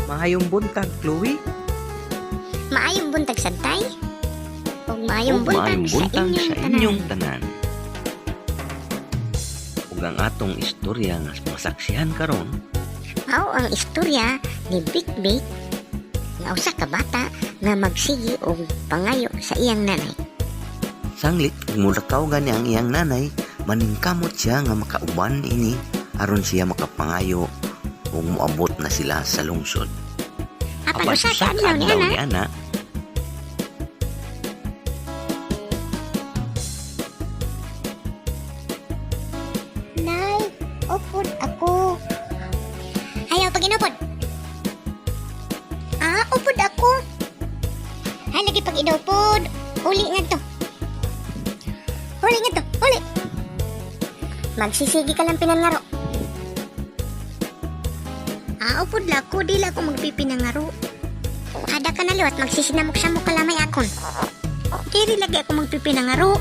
Maayong buntag, Chloe. Maayong buntag sad, Tay. Ug maayong Ug buntag maayong sa buntag inyong sa tanan. Inyong tanan. Ug ang atong istorya nga masaksihan karon Mao ang istorya ni Big Big nga usa ka bata nga magsigi og pangayo sa iyang nanay. Sanglit ug mulakaw gani ang iyang nanay, maningkamot siya nga makauban ini aron siya makapangayo ug moabot na sila sa lungsod. Apan usa ka adlaw ni ana, ni ana, Nay, upod ako. Ayaw pag inupod. Ah, upod ako. Ay, lagi pag inupod. Uli nga to. Uli nga to. Uli. Magsisigi ka lang pinangaro. Ah, upod la ko. Di la ko magpipinangaro. Ada ka na liwat, magsisinamok-samok ka lamay akon. Diri lagi ako magpipinangaro.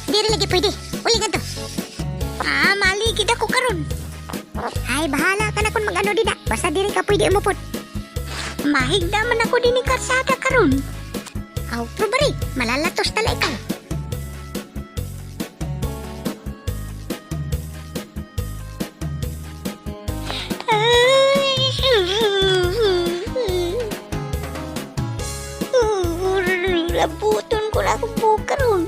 Diri lagi pwede. Uli nga to. Ah, maligid ako karon. Ay, bahala ka na kung mag-ano dida. Basta diri ka pwede umupod. Mahigda man ako din karsada karon. Aw, probari, malalatos tala ikaw. Labuton ko na akong buhok karon.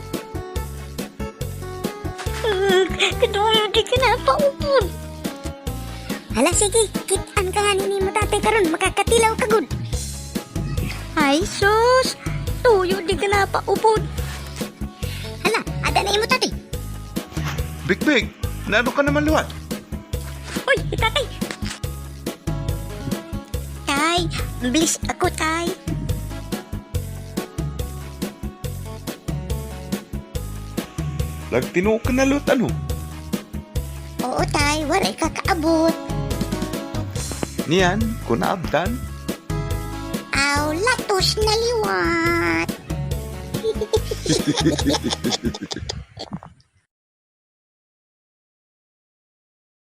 Kaduyo di ka na paupod. Hala, sige, kitaan ka nga nini mo tatay karon, makakatilaw ka gud. Ay, sus, tuyo di ka na paupod. Hala, ada na imo tatay. Big Big, naano ka naman luwat? Uy, tatay. Tay, bilis ako, tay. Nagtinuo ka na luwat ano? Oo, tay, waray ka kaabot. Niyan, kunaabdan. Aw, latos na liwat.